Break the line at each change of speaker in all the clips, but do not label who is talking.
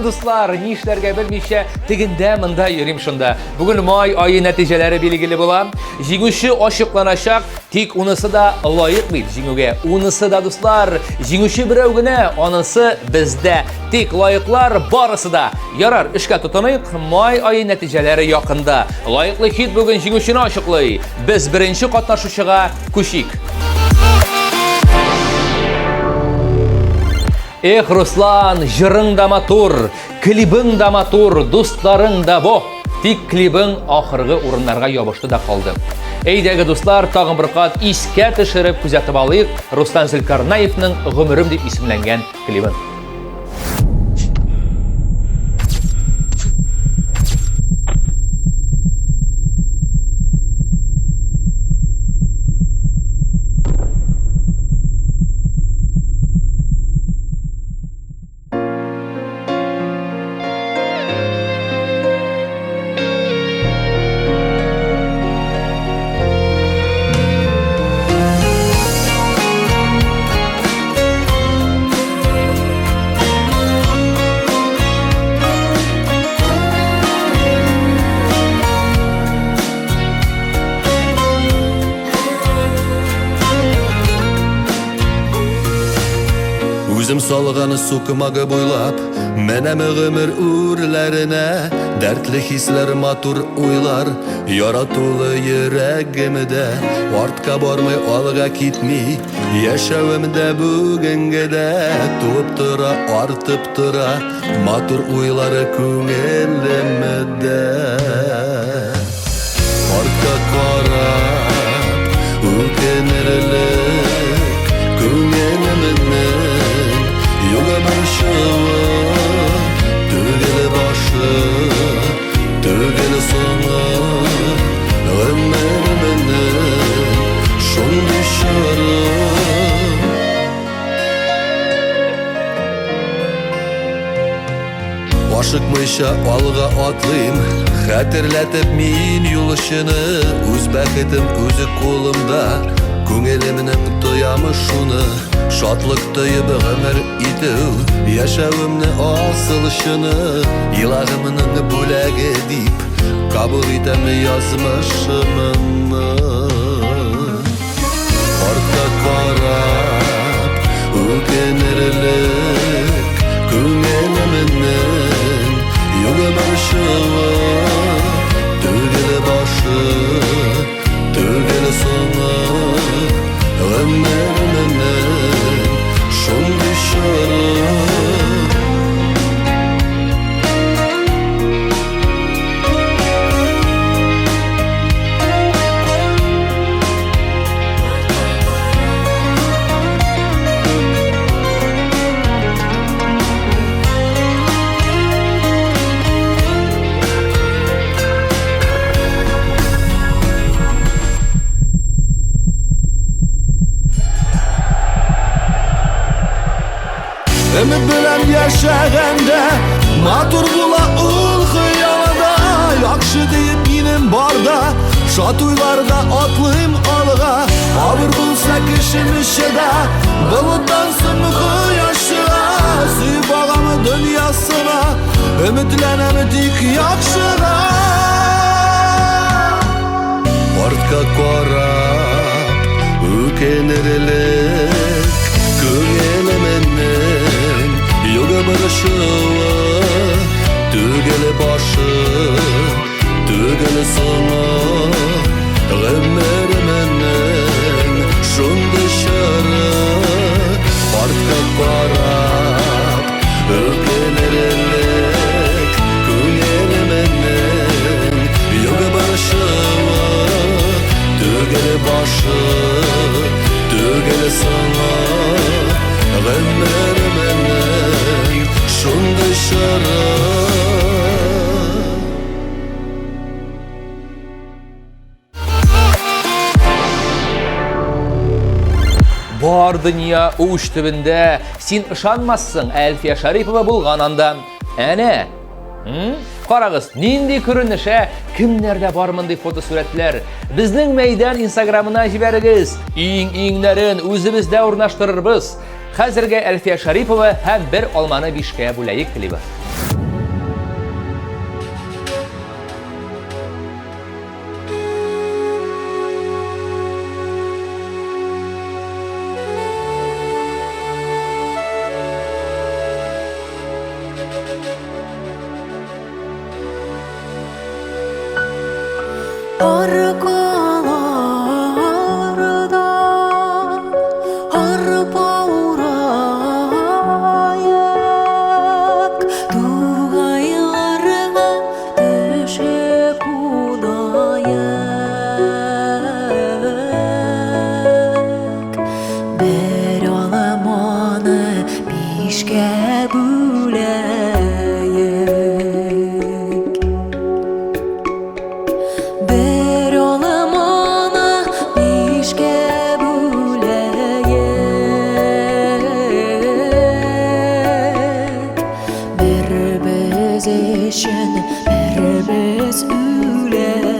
Интеккән дуслар, нишләргә белмичә, тегендә монда йөрим шунда. Бүген май ае нәтиҗәләре билгеле була. Җиңүче ачыкланачак, тик унысы да лаек бит җиңүгә. Унысы да, дуслар, җиңүче берәү генә, анысы бездә. Тик лаеклар барысы да. Ярар, эшкә тотыныйк. Май ае нәтиҗәләре якында. Лаеклы хит бүген җиңүчене ачыклый. Без беренче катнашучыга күчик. Эх, Руслан, җырың да матур, клибың да матур, дусларың да бо. Тик клибың ахыргы урыннарга ябышты да калды. Әйдәге, дуслар, тагын бер кат искә төшереп күзәтеп алыйк Руслан Зөлкарнаевның Гомерем дип исемләнгән клибын.
Үзем салган сукмагы буйлап Менәм гомер үрләренә. Дәртле хисләр, матур уйлар Яратулы йөрәгемдә. Артка бармый, алга китми Яшәвемдә бүгенгедә. Туып тора, артып тора Матур уйлары күңелемдә. Артка карап үкенерлек Күңелемнең югы борчуы. Түгел башы, түгел соңы Гомеремнең шундый чоры. Ашыкмыйча алга атлыйм, хәтерләтеп мин юлчыны. Үз бәхетем үзе кулымда, күңелемнең тоямы шуны. Шатлык тоеп гомер итү, яшәвемне асыл чыны. Илаһымның бүләге дип, кабул итәм язмышымны. Артка карап үкенерлек Күңелемнең югы борчуы. Түгел башы, түгел соңы Гомеремнең шундый чоры. Өмет белән яшәгәндә матур була ул хыялда. Яхшы диеп минем барда, шат уйларда атлыйм алга. Авыр булса кешем эчедә, болыттан соң кояш чыга. Сөеп агам дөньясына, өметләнәм тик яхшыга. Артка карап үкенерлек Күңелемнең югы борчуы. Түгел башы, түгел соңы Гомеремнең шундый чоры. Артка карап үкенерлек Күңелемнең югы борчуы. Түгел башы, түгел соңы Гомеремнең шундый чоры.
Бар дөнья уч төбендә. Син ышанмассың, Әлфия Шарипова булган анда. Әнә. М? Карагыз, нинди күренеш, ә? Кемнәрдә бар мондый фотосурәтләр? Безнең мәйдан инстаграмына җибәрегез. Иң-иңнәрен үзебездә урнаштырырбыз. Хәзергә Әлфия Шарипова һәм бер алманы бишкә бүләек клибы.
Аркаларда арпа ураек, Тугайларга төшеп кунаек. Бер аламаны бишкә бүләек. Бер аламаны бишкә бүләек. Бер без өчен, бер без үләек.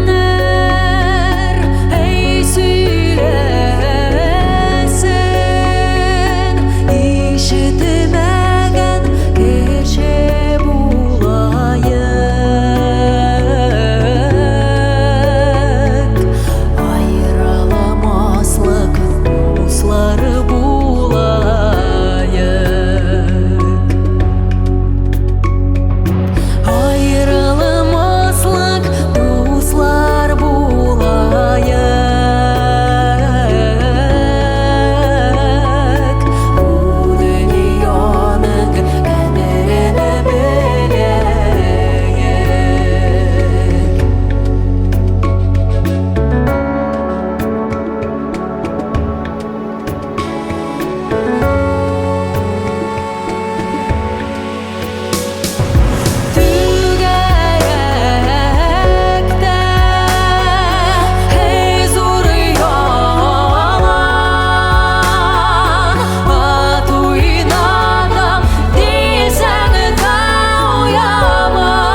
Сөйләгәннәр, әй сөйләсен, ишетмәгән кеше булаек. Аерыламаслык дуслар булаек. Аерылмаслык дуслар булаек. Бу дөньяның кадерен беләек. Түгәрәктә, эй, зур ялан, Ат уйнатам дисәң дә уяман.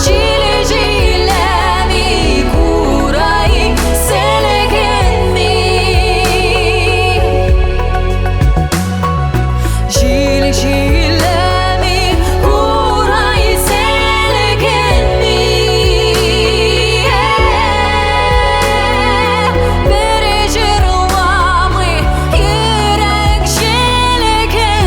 Җил җилләми, курай селкенми. Җил җилләми, курай селкенми. Бер җырламый, йөрәк җилкенми.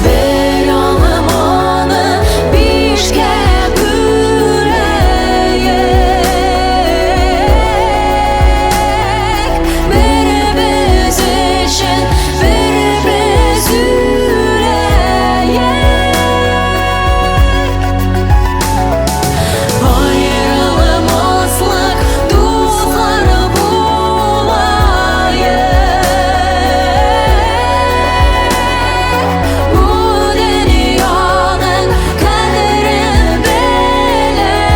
Бер алманы бишкә бүләек. Бер без өчен, бер без үләек. Аерылмаслык дуслар булаек. Бу дөньяның кадерен беләек.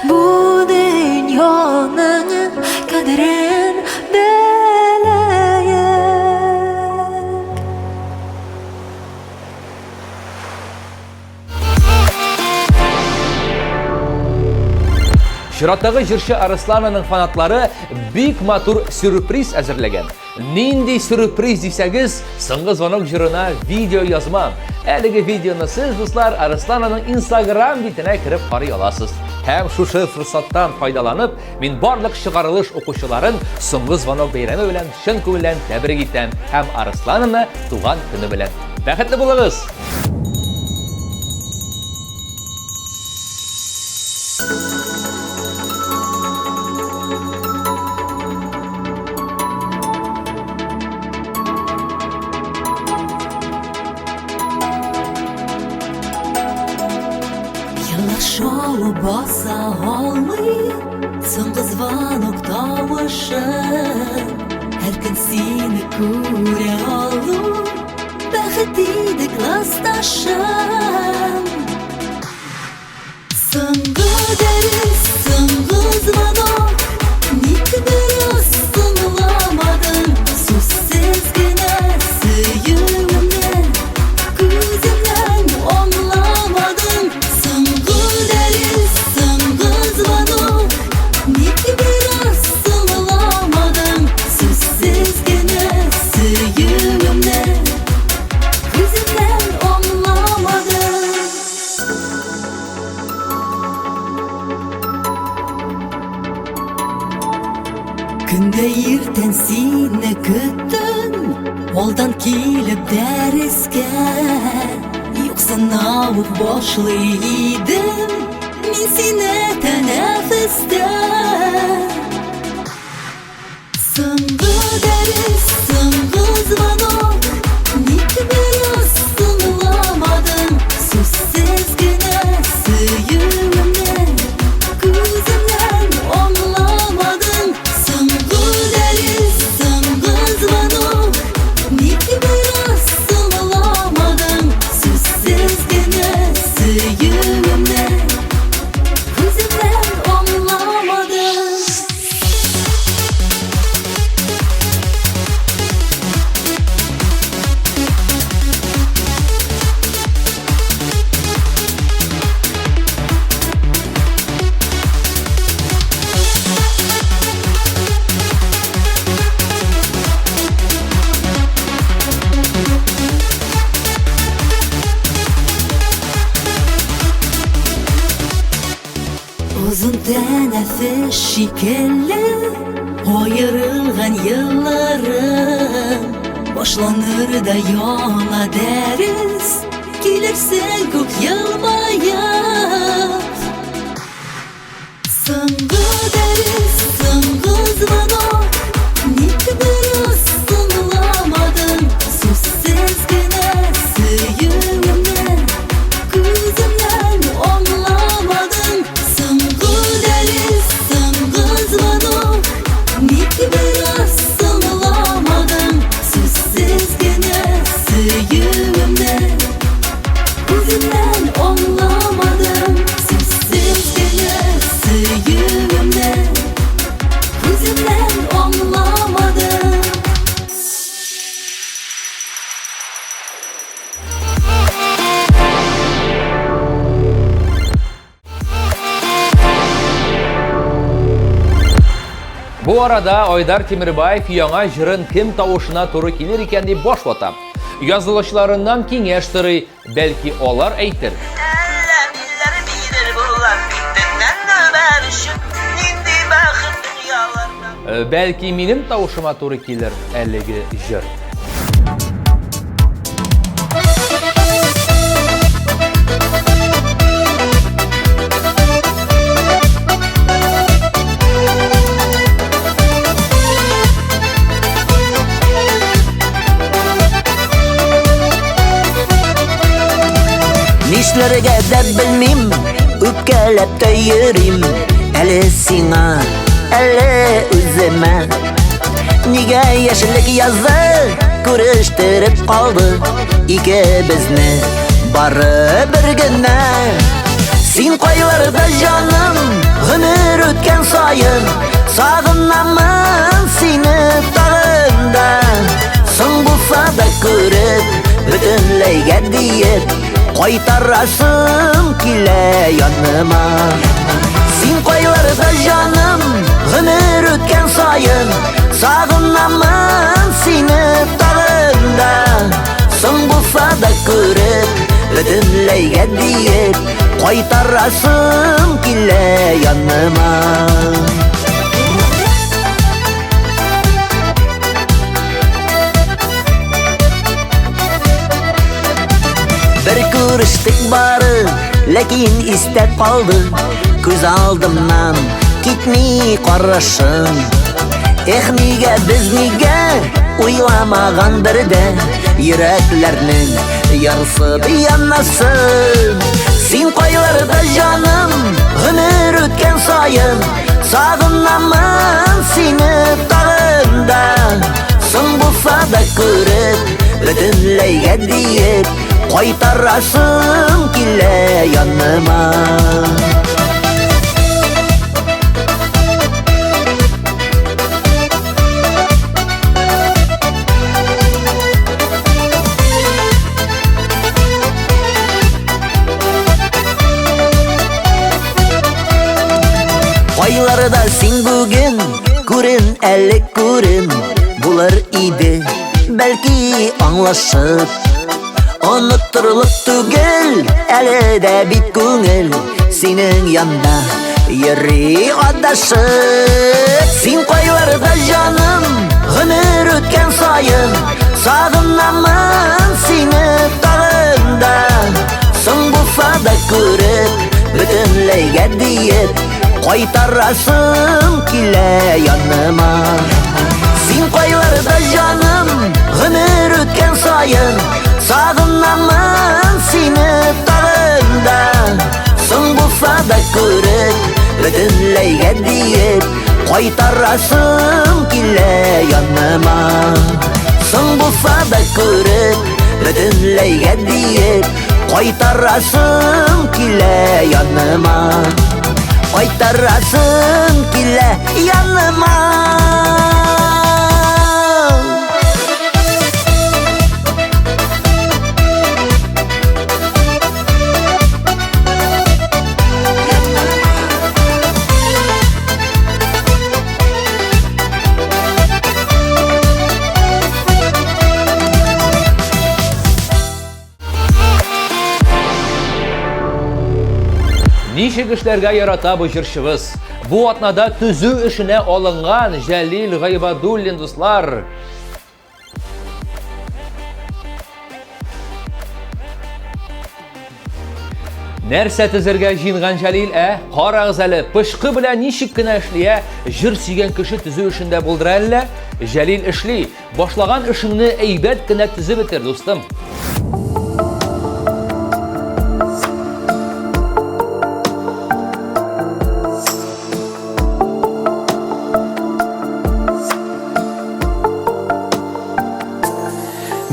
Бу дөньяның кадерен беләек.
Чираттагы җырчы Арыслананың фанатлары бик матур сюрприз әзерләгән. Нинди сюрприз дисәгез, соңгы звонок җырына видео язма. Әлеге видеоны сез, дуслар, Арыслананың Instagram битенә кереп карый аласыз. Һәм шушы форсаттан файдаланып, мин барлык чыгарылыш укучыларын соңгы звонок бәйрәме белән чын күңелдән тәбрик итәм һәм Арыслананы туган көне белән. Бәхетле булыгыз!
Еллар шавып баса алмый Соңгы звонок тавышын. Һәр көн сине күрә алу Бәхет иде классташым. Соңгы дәрес, соңгы звонок, Ник бераз тыңламадың? Сүзсез генә сөюемне Күземнән аңламадың. Соңгы дәрес, соңгы звонок, Ник бераз тыңламадың? Сүзсез генә сөюемне Күземнән аңламадың. Көндә иртән сине көттем, Алдан килеп дәрескә. Юксына ук башлый идем Мин сине тәнәфестә. Соңгы дәрес, соңгы звонок, Ник бераз тыңламадың? Сүзсез генә сөюемне Күземнән аңламадың. Соңгы дәрес, соңгы звонок, Ник бераз тыңламадың? Сүзсез генә сөюемне Күземнән аңламадың. Озын тәнәфес шикелле Аерылган елларым, Башланыр да яңа дәрес, Килерсең күк елмаеп. Соңгы дәрес, соңгы звонок, Ник бераз тыңламадың? Сүзсез генә сөюемне Күземнән аңламадың. Соңгы дәрес, соңгы звонок, Ник бераз тыңламадың? Сүзсез генә сөюемне Күземнән аңламадың. Сүзсез генә сөюемне Күземнән аңламадым.
Бу арада Айдар Тимербаев яңа җырын кем тавышына туры килер икән дип баш вата. Язылучыларыннан киңәш сорый, бәлки алар әйтер.
Әллә ниләр бирер болар битеннән үбәр өчен, Нинди бәхет дөньяларда.
Бәлки минем тавышыма туры килер әлеге җыр.
Нишләргә дә белмим, үпкәләп тә йөрим. Әле сиңа, әле үземә. Нигә яшьлек язы күрештереп калды икебезне бары бер генә? Син кайларда, җаным, гомер үткән саен сагынамын сине тагын да. Соң булса да күреп, бөтенләйгә диеп, кайтарасым килә яныма. Син кайларда, җаным, гомер үткән саен сагынамын сине тагын да. Соң булса да күреп, бөтенләйгә диеп, кайтарасым килә яныма. Бер күрештек бары, ләкин истә калды, күз алдымнан китми карашың. Эх, нигә без, нигә уйламаган бердә йөрәкләрнең ярсып янасын? Син кайларда, җаным, гомер үткән саен сагынамын сине тагын да. Соң булса да күреп, бөтенләйгә диеп, Кайтарасым килә яныма. Кайларда син бүген, күрен әле күрен. Булыр иде, бәлки аңлашып. Оныттырылып түгел, әле дә бит күңел синең янда йөри адашып. Син кайларда, җаным, гомер үткән саен сагынамын сине тагын да. Соң булса да күреп, бөтенләйгә диеп, кайтарасым килә яныма. Син кайларда, җаным, гомер үткән саен сагынамын сине тагын да. Соң булса да күреп, бөтенләйгә диеп, кайтарасым килә яныма. Соң булса да күреп, бөтенләйгә диеп, кайтарасым килә яныма. Кайтарасым килә яныма.
Ничек эшләргә ярата бу җырчыбыз. Бу атнада төзү эшенә алынган Җәлил Гайбадуллин, дуслар. Нәрсә төзергә җыенган Җәлил, ә? Карагыз әле, пычкы белән ничек кенә эшли, ә? Җыр сөйгән кеше төзү эшендә булдыра әллә? Җәлил эшли. Башлаган эшеңне әйбәт кенә төзеп бетер, дустым.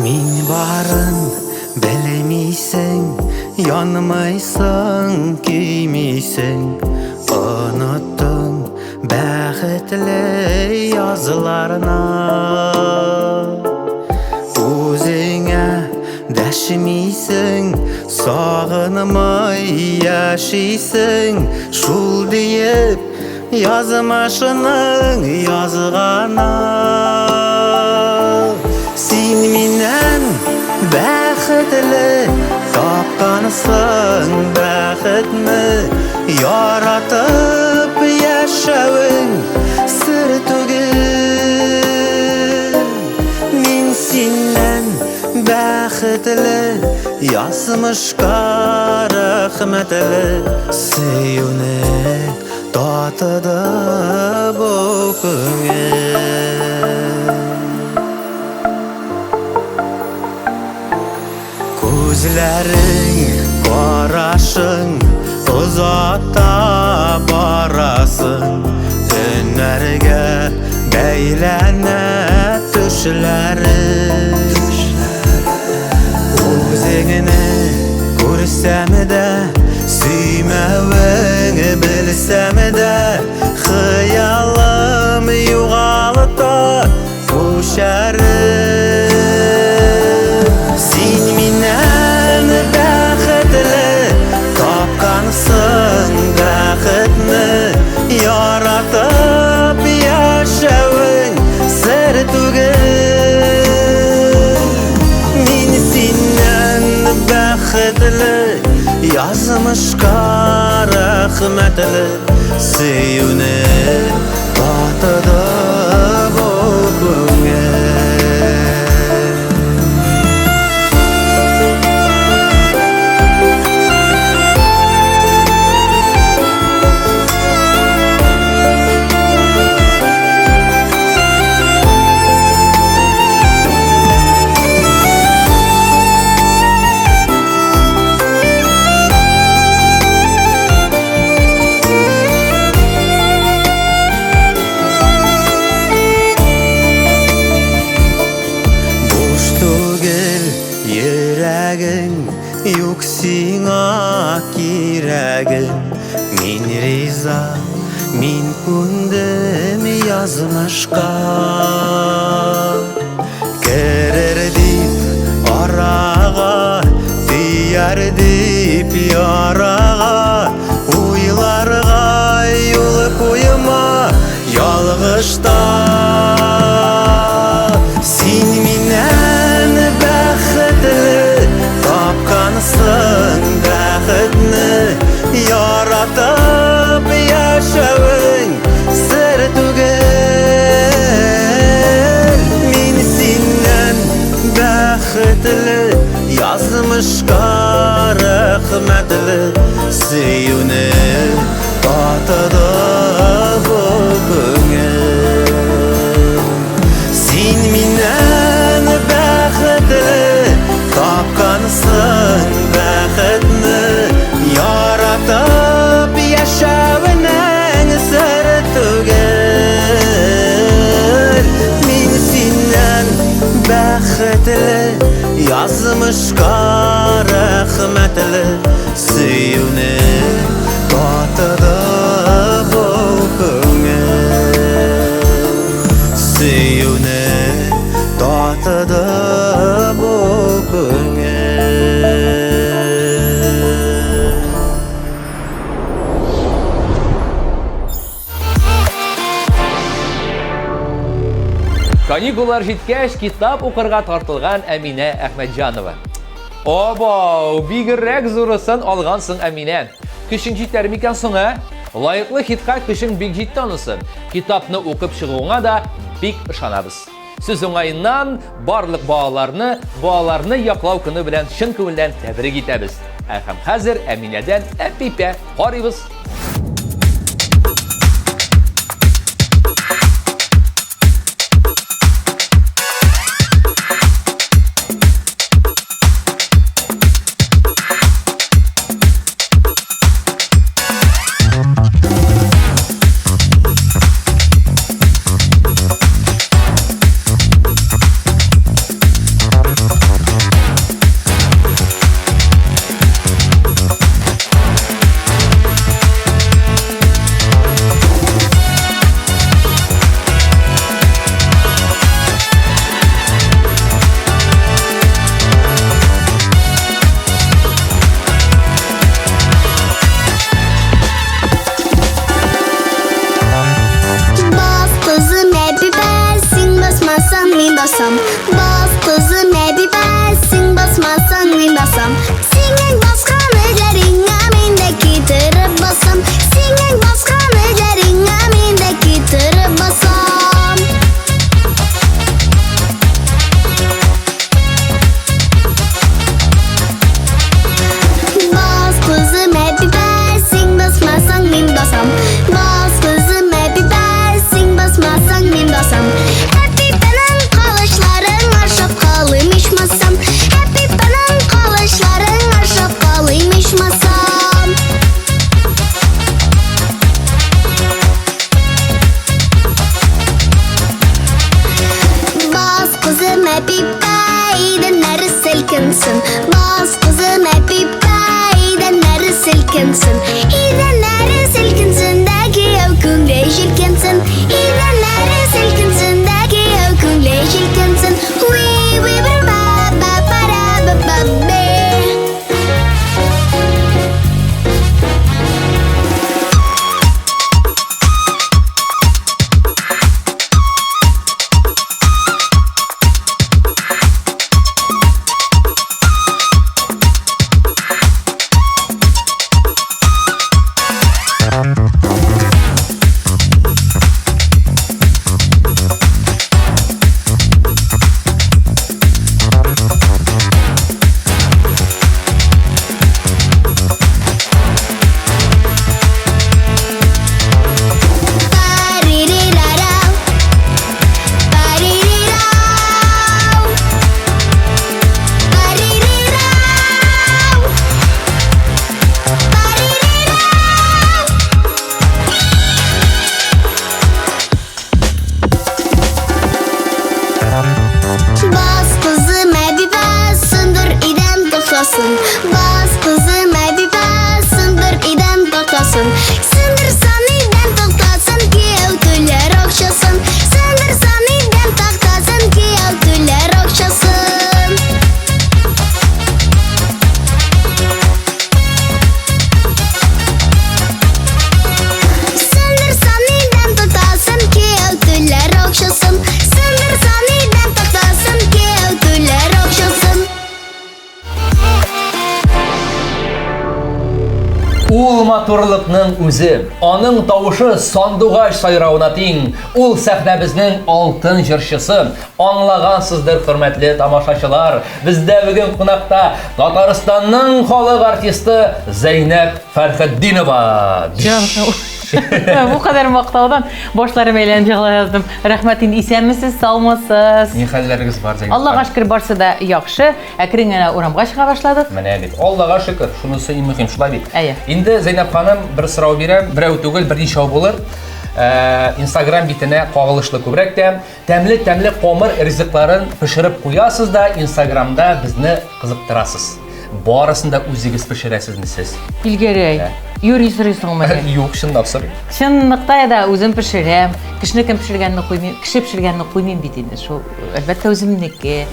Мин барын белмисең, янмыйсың, көймисең, оныттың бәхетле язларны. Үзеңә дәшмисең, сагынмай яшисең, шул диеп язмышының язганы. Син миннән бәхетле тапкансың бәхетне, яратып яшәвең сер түгел. Мин синнән бәхетле, язмышка рәхмәтле, сөюне татыды бу күңел. Күзләрең, карашың, озата барасың, төннәргә бәйләнә төшләрең. Үзеңне күрсәм дә, сөймәвең белсәм дә, хыялым югалта күчәрем. Син миннән бәхетле тапкансың бәхетне, яратып яшәвең сер түгел. Мин синнән бәхетле, язмышка рәхмәтле, сөюне татыды бу күңел. риза, мин күндем язмышка. Керер дип арага, тияр дип ярага, уйларга юл куйма ялгышта. Син миннән бәхетле, тапкансың бәхетне, яратып яшәвең сер түгел. Мин синнән бәхетле, язмышка рәхмәтле, сөюне татыды бу күңел. Син миннән бәхетле, тапкансың бәхетне, яратып яшәвенең сер түгел. Мин синнән бәхетле, язмышка рәхмәтле, сөюне татыды бу күңел. Сөюне татыды бу күңел.
Каникуллар җиткәч, китап укырга тартылган Әминә Әхмәтҗанова. Обау, бигрәк зурысын алгансың, Әминә. Көчең җитәр микән соң, ә? Лаеклы хитка көчең бик җитте анысы. Китапны укып чыгуыңа да бик ышанабыз. Сүз уңаеннан барлык балаларны балаларны яклау көне белән чын күңелдән тәбрик итәбез. Ә һәм хәзер Әминәдән әпипә карыйбыз. матурлыкның үзе. Аның тавышы сандугач сайравына тиң. Ул сәхнәбезнең алтын җырчысы. Аңлагансыздыр, хөрмәтле тамашачылар. Бездә бүген кунакта Татарстанның халык артисты Зәйнәб Фәрхетдинова.
Бу кадәр мактаудан башларым әйләнеп егыла яздым. Рәхмәт инде, исәнмесез, саумысыз?
Ни хәлләрегез бар, Зәйнәб?
Аллага шөкер, барсы да яхшы. Әкрен генә урамга чыга башладык.
Менә бит. Аллага шөкер, шунысы иң мөһим, шулай бит.
Әйе.
Инде Зәйнәб ханым, бер сорау бирәм, берәү түгел, берничәү булыр. Инстаграм битенә кагылышлы күбрәк тә. Тәмле-тәмле камыр ризыкларын пешереп куясыз да Инстаграмда безне кызыктырасыз. Барысын да үзегез пешерәсезме сез?
Илгәрәй, юри сорыйсыңмы?
Юк, чынлап сорыйм.
Чынлыкта да үзем пешерәм. Кешенекен пешергәнне куймыйм, кеше пешергәнне куймыйм бит инде. Шул, әлбәттә, үземнеке.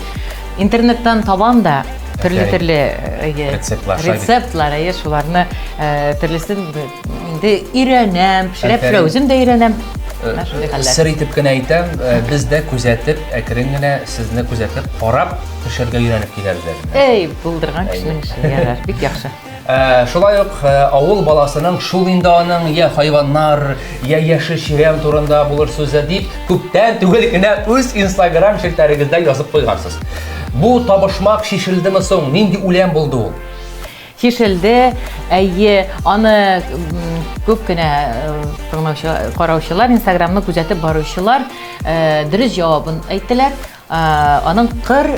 Интернеттан табам да төрле-төрле
рецептлар,
рецептлар, әйе, шуларны төрлесен инде өйрәнәм, пешерә-пешерә үзем дә өйрәнәм.
Сер итеп кенә әйтәм, без дә күзәтеп, әкрен генә сезне күзәтеп, карап пешерергә өйрәнеп киләбез әле.
Эй, булдырган кешенең эше, ярар, бик яхшы.
Шулай ук авыл баласының шул инде аның я хайваннар, я яшел чирәм турында булыр сүзе дип, күптән түгел генә үз Инстаграм челтәрегездә язып куйгансыз. Бу табышмак чишелдеме соң? Нинди үлән булды ул?
Чишелде, әйе, аны күп кенә тыңлаучы, караучылар, Инстаграмны күзәтеп баручылар дөрес җавабын әйттеләр. Аның кыр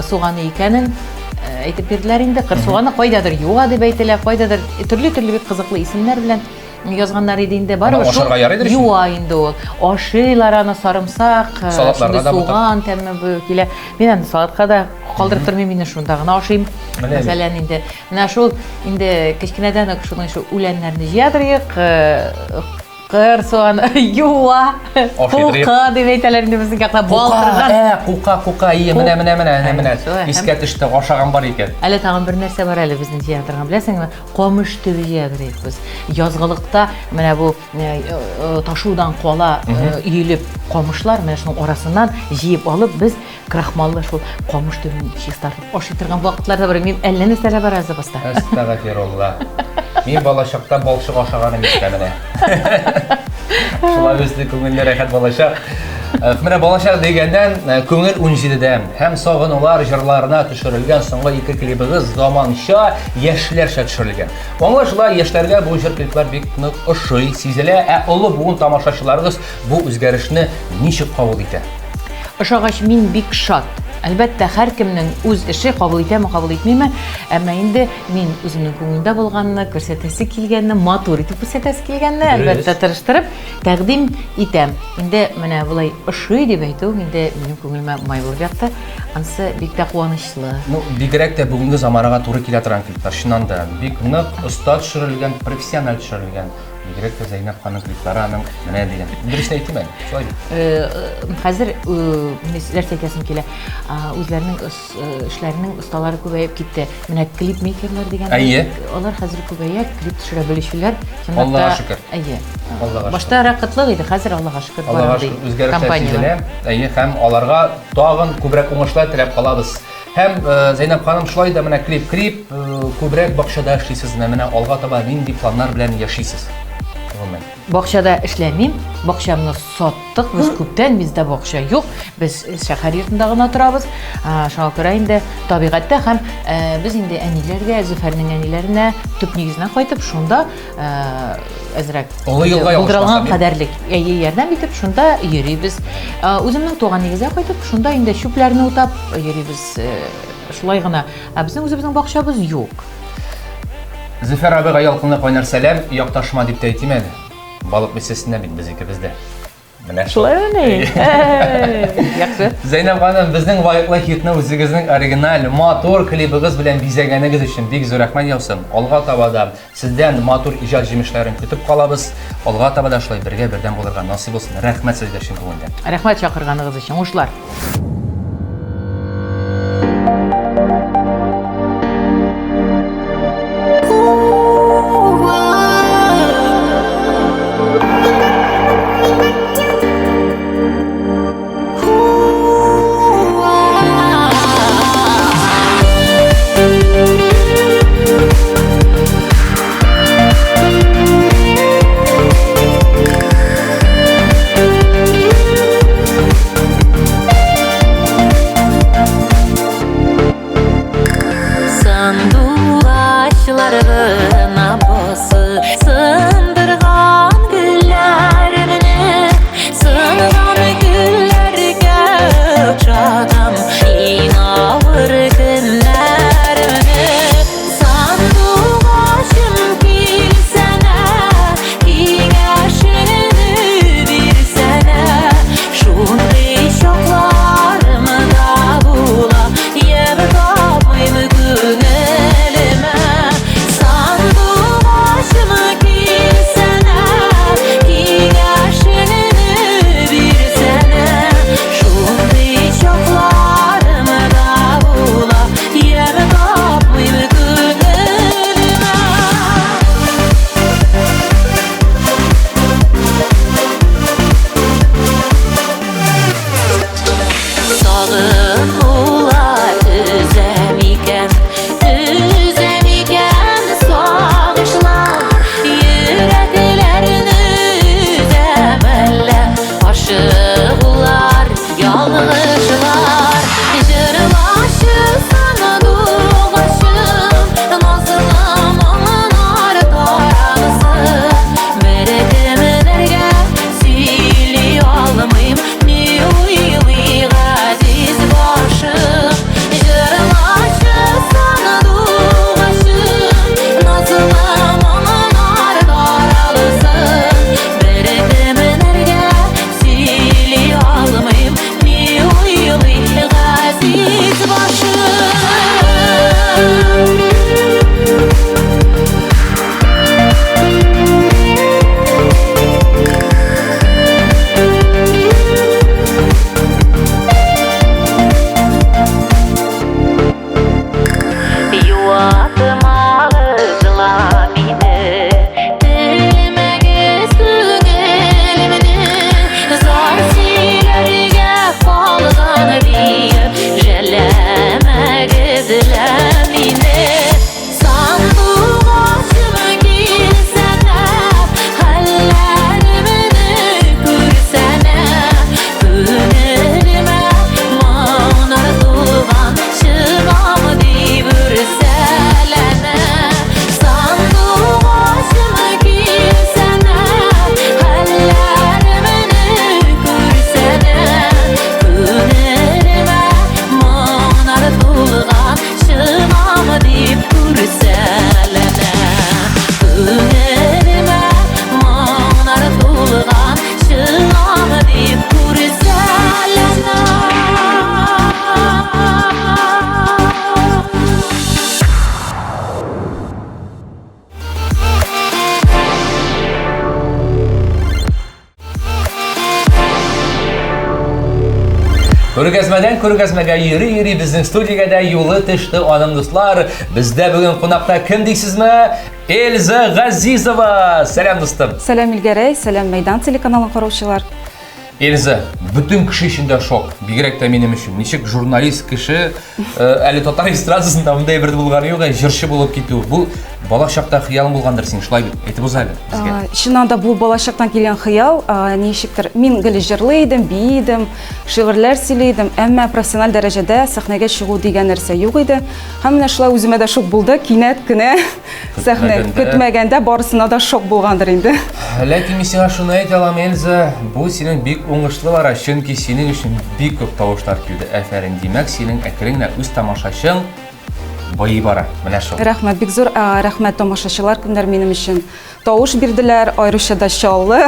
суганы икәнен әйтеп бирделәр инде. Кыр суганы кайдадыр юа дип әйтелә, кайдадыр төрле-төрле бик кызыклы исемнәр белән язганнар иде инде. Барыбер шул юа инде ул. Ашыйлар аны сарымсак, шундый суган тәме килә. Мин аны салатка да калдырып тормыйм, инде шунда гына ашыйм. Мәсәлән, инде менә шул инде кечкенәдән үк шуның шул үләннәрне җыя торыйк, кыр суганы, юа, кука дип әйтәләр инде безнең якта, балтырган.
Кука, кука, ие, менә, менә, менә, менә, менә. Искә төште, ашаган бар икән.
Әле тагын бер нәрсә бар әле безнең җыя торган, беләсеңме? Камыш төбе җыя торыйк без. Язгылыкта менә бу ташудан кала өелеп камышлар, менә шуның арасыннан җыеп алып без крахмаллы шул камыш төбен чистартып ашый торган вакытлар да бар. Мин әллә нәрсәләр бар запаста.
Әстәгъфирулла. Мин балачакта балчык ашаганым истә менә. Шулай үсте күңелле рәхәт балачак. Менә балачак дигәннән, күңел 17-дә һәм сагынулар җырларына төшерелгән соңгы ике клибыгыз заманча яшьләрчә төшерелгән. Аңлашыла, яшьләргә бу җыр клиплар бик нык ошый, сизелә, ә олы буын тамашачыларыгыз бу үзгәрешне ничек кабул итә?
Ошагач, мин бик шат. Әлбәттә, һәркемнең үз эше, кабул итәме, кабул итмиме, әмма инде мин үземнең күңелдә булганны, күрсәтәсе килгәнне, матур итеп күрсәтәсе килгәнне, әлбәттә, тырыштырып тәкъдим итәм. Инде менә болай ошый дип әйтү инде минем күңелемә май булып ятты. Анысы бик тә куанычлы.
Ну, бигрәк тә бүгенге заманага туры килә торган клиплар. Чыннан да, бик нык, оста төшерелгән, профессиональ төшерелгән. Бигрәк тә Зәйнәб ханым клиплары аның менә дигән. Дөресен әйтим әле, шулай бит.
Хәзер нәрсә әйтәсем килә. Үзләренең эшләренең осталары күбәеп китте. Менә клипмейкерлар дигән.
Әйе.
Алар хәзер күбәя, клип төшерә белүчеләр.
Аллага шөкер.
Әйе. Башта кытлык иде, хәзер Аллага шөкер.
Аллага шөкер, үзгәрешләр сизелә. Әйе, һәм аларга тагын күбрәк уңышлар теләп калабыз. Һәм Зәйнәб ханым, шулай да менә клип-клип, күбрәк бакчада эшлисезме? Менә алга таба нинди планнар белән яшисез? Гомумән.
Бакчада эшләмим, бакчамны саттык, без күптән, бездә бакча юк, без шәһәр йортында гына торабыз. Шуңа күрә инде табигатьтә һәм без инде әниләргә, Зөфәрнең әниләренә төп нигезенә кайтып, шунда әзрәк
Олы юлга
булдырылган кадәрлек әйе ярдәм итеп шунда йөрибез. Үземнең туган нигезгә кайтып, шунда инде чүпләрне утап йөрибез. Шулай гына. Ә безнең үзебезнең бакчабыз юк.
Зөфәр абыйга ялкынлы кайнар сәлам, якташыма дип тә әйтим әле. Балык бистәсеннән бит без икебез дә. Менә шул.
Шулаймыни? Яхшы.
Зәйнәб ханым, безнең лаеклы хитны үзегезнең оригиналь, матур клибыгыз белән бизәгәнегез өчен бик зур рәхмәт яусын. Алга таба да сездән матур иҗат җимешләрен көтеп калабыз. Алга таба да шулай бергә бердәм булырга насыйп булсын. Рәхмәт сезгә чын күңелдән.
Рәхмәт чакырганыгыз өчен. Уңышлар.
Күргәзмәдән күргәзмәгә йөри-йөри безнең студиягә дә юлы төште аның дуслар. Бездә бүген кунакта кем дисезме? Эльза Газизова. Сәлам дустым.
Сәлам Илгәрәй, сәлам Мәйдан телеканалын караучылар.
Эльза, бөтен кеше өчен дә шок, бигрәк тә минем өчен. Ничек журналист кеше, э, әле татар эстрадасында мондай бер булганы юк, ә җырчы булып китү. Бу бала чакта хыялың булгандыр синең, шулай бит? Әйтеп уз әле безгә.
Чыннан да бу балачактан килгән хыял, ничектер. Мин гел җырлый идем, бии идем, шигырьләр сөйли идем, әмма профессиональ дәрәҗәдә сәхнәгә чыгу дигән нәрсә юк иде. Һәм менә шулай үземә дә шок булды, кинәт кенә сәхнә көтмәгәндә барысына да шок булгандыр инде.
Ләкин мин сиңа шуны әйтә алам, Эльза, бу синең бик уңышлы бара, чөнки синең өчен бик күп тавышлар килде. Афәрин, димәк, синең әкрен генә үз тамашачың байый бара. Менә шул.
Рәхмәт, бик зур рәхмәт тамашачылар, кемнәр минем өчен тавыш бирделәр, аеруча да Чаллы,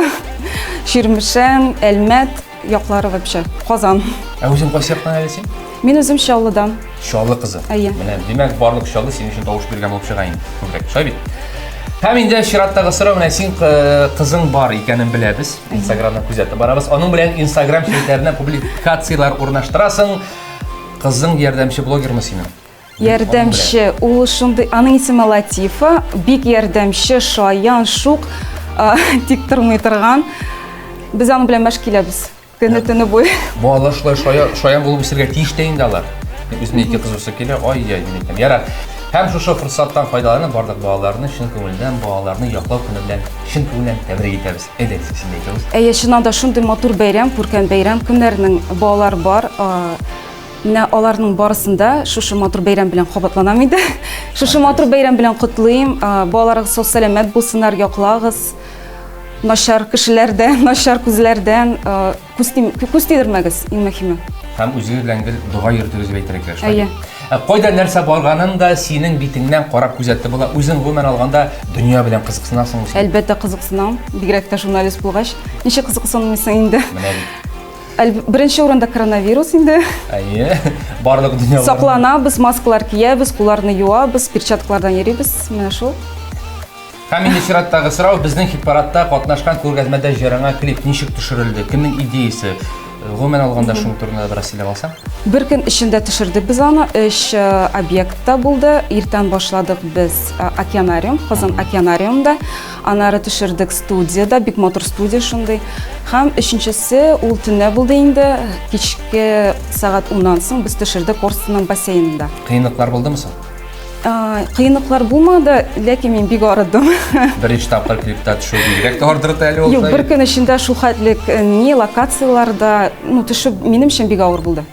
Чирмешән, Әлмәт яклары вообще, Казан.
Ә үзең кайсы яктан әле син?
Мин үзем Чаллыдан.
Чаллы кызы.
Әйе.
Менә, димәк, барлык Чаллы синең өчен тавыш биргән булып чыга инде. Күбрәк, шулай бит? Һәм инде чираттагы сорау, менә син кызың бар икәнен беләбез. Инстаграмда күзәтеп барабыз. Аның белән Инстаграм челтәренә публикацияләр урнаштырасың. Кызың ярдәмче блогермы синең?
Ярдәмче, ул шундый, аның исеме Латифа, бик ярдәмче, шаян, шук, тик тормый торган. Без аның белән мәш киләбез. Көне төне буе.
Балалар шулай шаян, шаян булып үсергә тиеш тә инде алар. Үземә ике кыз үсеп килә, ай-яй, мин әйтәм. Ярар. Һәм шушы форсаттан файдаланып, барлык балаларны чын күңелдән балаларны яклау көне белән чын күңелдән тәбрик итәбез. Әйдә, син дә әйтәбез.
Әйе, чыннан да шундый матур бәйрәм, күркәм бәйрәм. Кемнәрнең балалар бар, менә аларның барысын да шушы матур бәйрәм белән кабатланам инде. Шушы матур бәйрәм белән котлыйм. Балаларыгыз сау-сәламәт булсыннар, яклагыз. Начар кешеләрдән, начар күзләрдән күз, күз тидермәгез, иң мөһиме.
Һәм үзегез белән гел дога йөртегез дип әйтергә кирәк. Әйе. Ә кайда нәрсә барганын да синең битеңнән карап күзәтеп була. Үзең гомумән алганда дөнья белән кызыксынасыңмы син?
Әлбәттә кызыксынам. Бигрәк тә журналист булгач. Ничек кызыксынмыйсың инде?
Менә бит.
Беренче урында коронавирус инде.
Әйе. Барлык дөнья.
Сакланабыз, маскалар киябез, кулларны юабыз, перчаткалардан йөрибез. Менә шул.
Һәм инде чираттагы сорау, безнең хит-парадта катнашкан күргәзмәдә җырыңа клип ничек төшерелде? Кемнең идеясе? Гомумән алганда шуның турында бераз сөйләп алсаң.
Бер көн эчендә төшердек без аны. Өч э, объектта булды. Иртән башладык без э, океанариум, Казан океанариумда. Аннары төшердек студияда, бик матур студия шундый. Һәм өченчесе ул төнлә булды инде. Кичке сәгать 10-нан соң без төшердек Корстонның бассейнында.
Кыенлыклар булдымы соң?
Кыенлыклар булмады, ләкин мин бик арыдым.
Беренче тапкыр клипта төшү бигрәк тә ардырды әле ул.
Юк, бер көн эчендә шул хәтлек э, ни локацияләрдә, ну, төшү минем өчен бик авыр булды.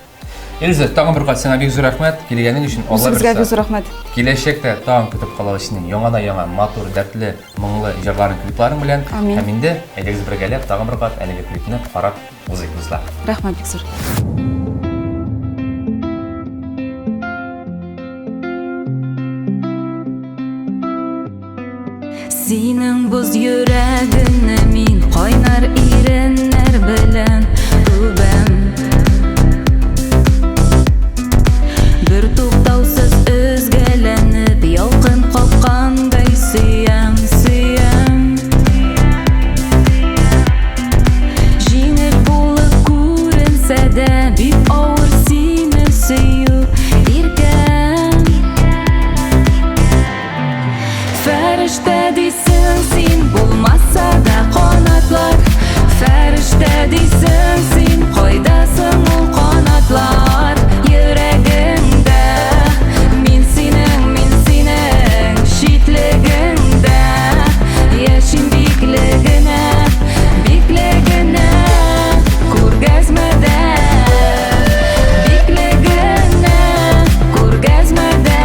Эльза, тагын бер кат сиңа бик зур рәхмәт килгәнең өчен.
Алла Үзегезгә бик зур рәхмәт.
Киләчәктә тагын көтеп калабыз синең яңадан-яңа матур, дәртле, моңлы җырларың, клипларың белән.
Амин.
Һәм инде әйдәгез бергәләп тагын бер кат әлеге клипны карап узыйк, дуслар.
Рәхмәт бик зур.
Синең боз йөрәгеңне мин кайнар иреннәр белән үбәм. Бер туктаусыз өзгәләнеп, ялкын капкандай сөям, сөям. Җиңел булып күренсә дә, бик авыр сине сөю, иркәм. Фәрештә дисең син, булмаса да канатлар. Фәрештә дисең син, кайда соң ул канатлар? Йөрәгеңдә мин синең, мин синең читлегеңдә. Яшим биклегенә, биклегенә, күргәзмәдә. Биклегенә, күргәзмәдә.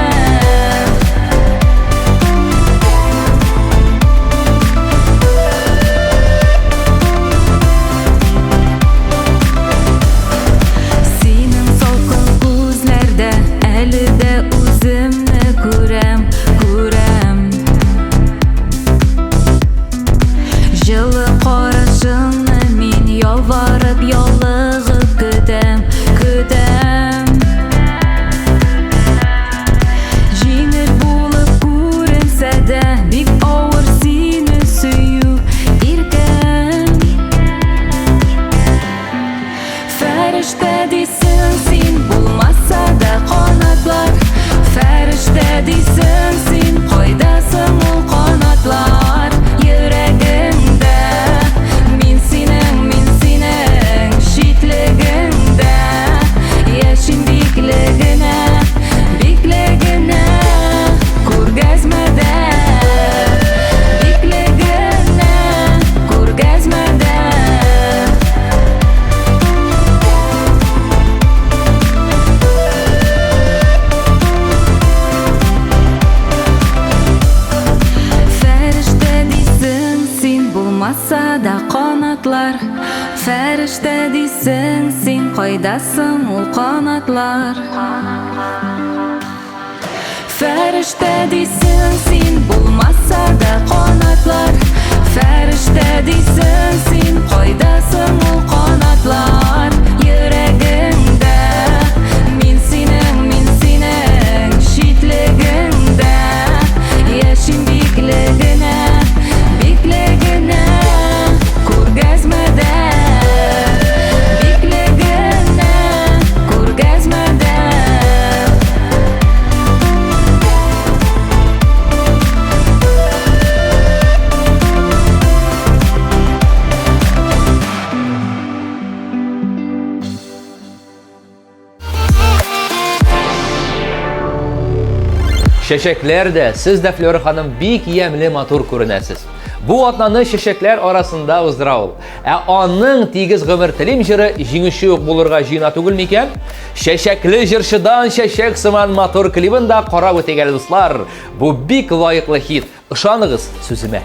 Синең салкын күзләрдә әле дә үземне күрәм, күрәм. Җылы карашыңны мин ялварып, ялыгып көтәм, көтәм. Җиңел булып күренсә дә, бик авыр сине сөю, иркәм. Фәрештә дисең Булмаса да канатлар, фәрештә дисең син, кайда соң ул канатлар? Фәрештә дисең син, булмаса да канатлар, фәрештә дисең син, кайда соң ул канатлар? Йөрәгеңдә мин синең, мин синең читлегеңдә яшим бикле генә, бикле генә, күргәзмәдә, бикле генә, күргәзмәдә.
Чәчәкләр дә, сез дә, Флера ханым, бик ямьле, матур күренәсез. Бу атнаны чәчәкләр арасында уздыра ул. Ә аның Тигез гомер телим җыры җиңүче үк булырга җыена түгел микән? Чәчәкле җырчыдан чәчәк сыман матур клибын да карап үтик әле, дуслар. Бу бик лаеклы хит. Ышаныгыз сүземә.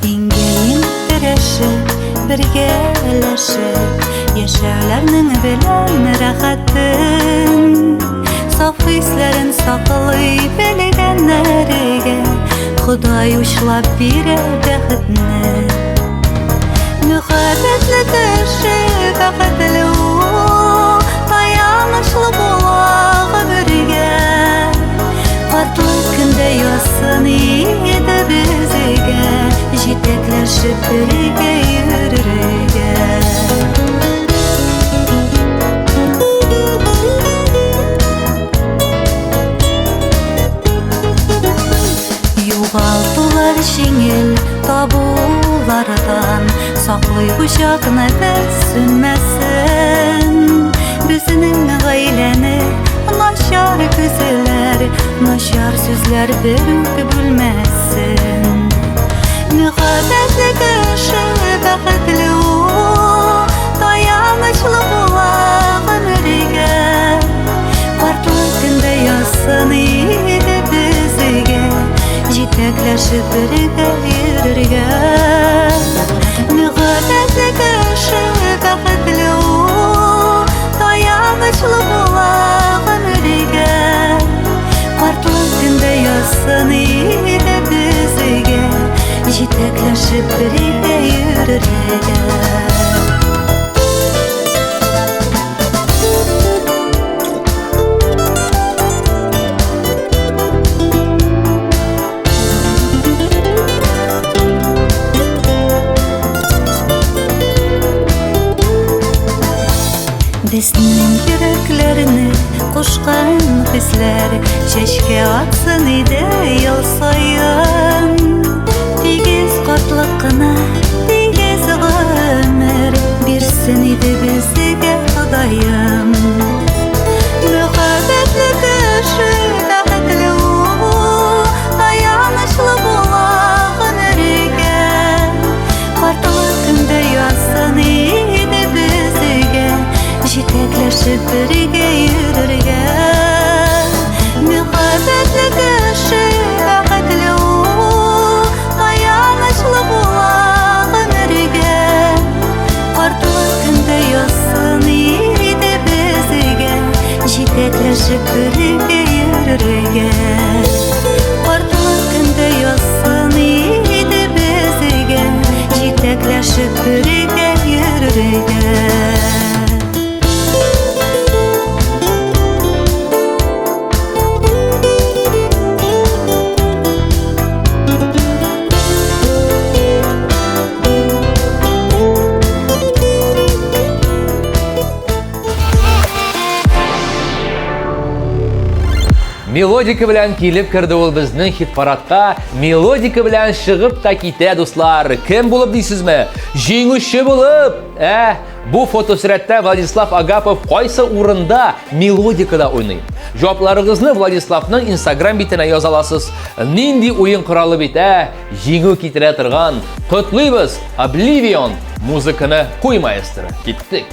Иңгә-иң терәшеп, бергәләшеп, яшәүләрнең беләм рәхәтен. Саф хисләрен саклый белгәннәргә Ходай учлап бирә бәхетне. Мәхәббәтле кеше бәхетле ул, таянычлы була гомергә. Картлык көндә язсын иде безгә, җитәкләшеп бергә йөрергә. Югалтулар җиңел, табулардан саклый учакны без сүнмәсен. Безнең гаиләне начар күзләр, начар сүзләр бер үк бүлмәсен. Мәхәббәтле кеше бәхетле ул, таянычлы була гомергә. Картлык көндә язсын иде безгә, җитәкләшеп бергә йөрергә. Мәхәббәтле кеше бәхетле ул, таянычлы була гомергә. Картлык көндә язсын иде безгә, җитәкләшеп бергә йөрергә. Безнең йөрәкләрне кушкан хисләр чәчкә атсын иде ел саен. Тигез картлык кына, тигез гомер бирсен иде безгә Ходаем. Мәхәббәтле кеше бәхетле ул, таянычлы була гомергә. Картлык көндә язсын иде безгә, җитәкләшеп бергә йөрергә. Мәхәббәтле кеше бәхетле ул, таянычлы була гомергә. Картлык көндә язсын иде
Мелодика белән килеп керде ул безнең хит-парадка. Мелодика белән чыгып та китә, дуслар. Кем булып дисезме? Җиңүче булып! Ә, бу фотосурәттә Владислав Агапов кайсы урында мелодикада уйный? Җавапларыгызны Владиславның Инстаграм битенә яза аласыз. Нинди уен коралы бит, ә? Җиңү китерә торган. Котлыйбыз! Oblivion музыканы куй, маэстро. Киттек.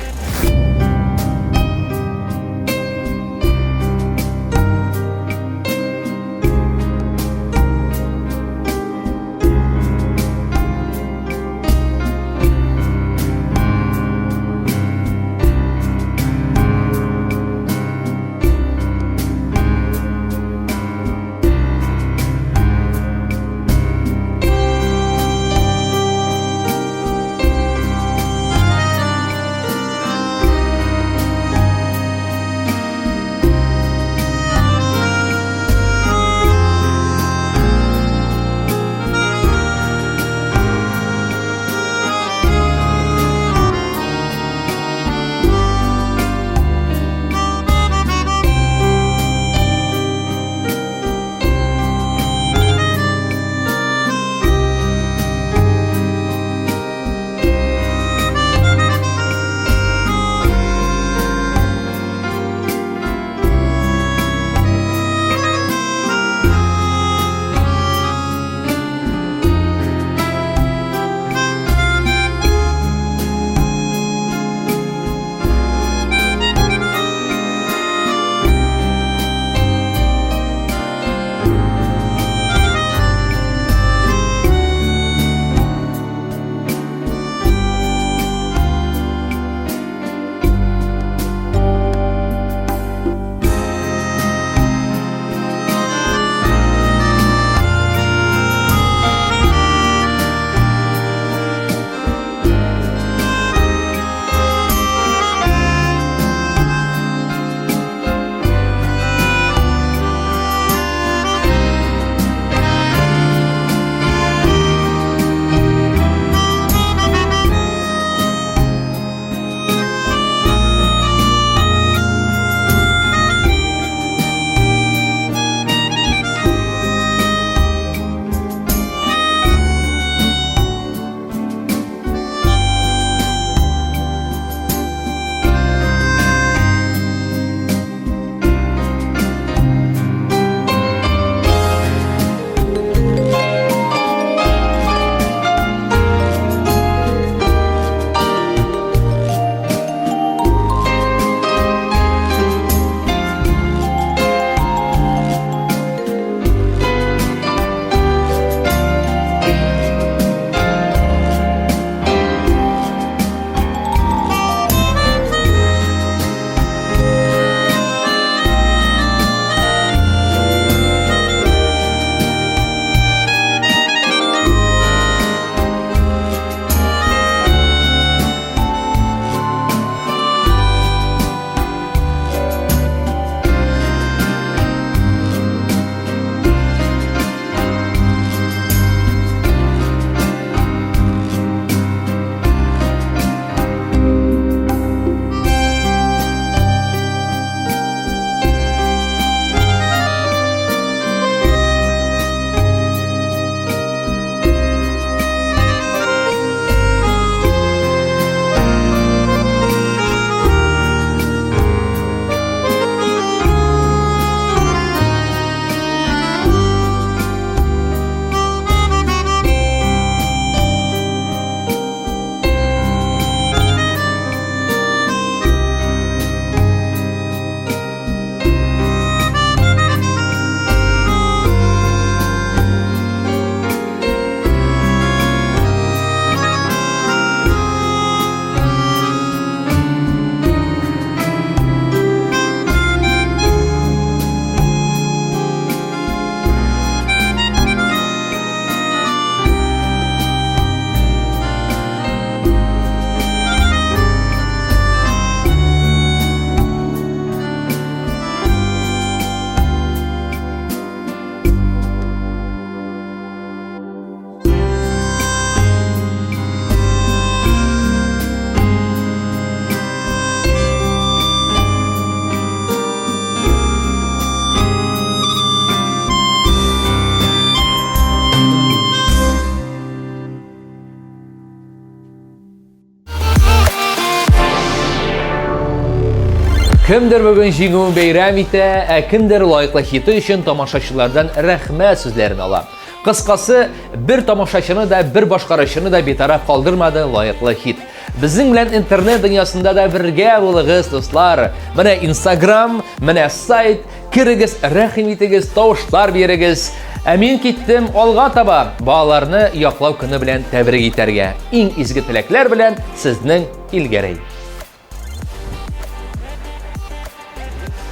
Кемдер бүген җиңүен бәйрәм итә, ә кемдер лаеклы хиты өчен тамашачылардан рәхмәт сүзләрен ала. Кыскасы, бер тамашачыны да, бер башкаручыны да битараф калдырмады лаеклы хит. Безнең белән интернет дөньясында да бергә булыгыз, дуслар. Менә Инстаграм, менә сайт, керегез, рәхим итегез, тавышлар бирегез. Ә мин киттем алга таба балаларны яклау көне белән тәбрик итәргә. Иң изге теләкләр белән сезнең Илгәрәй.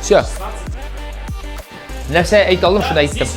Все. Нәрсә әйтә алдым, шуны әйттем.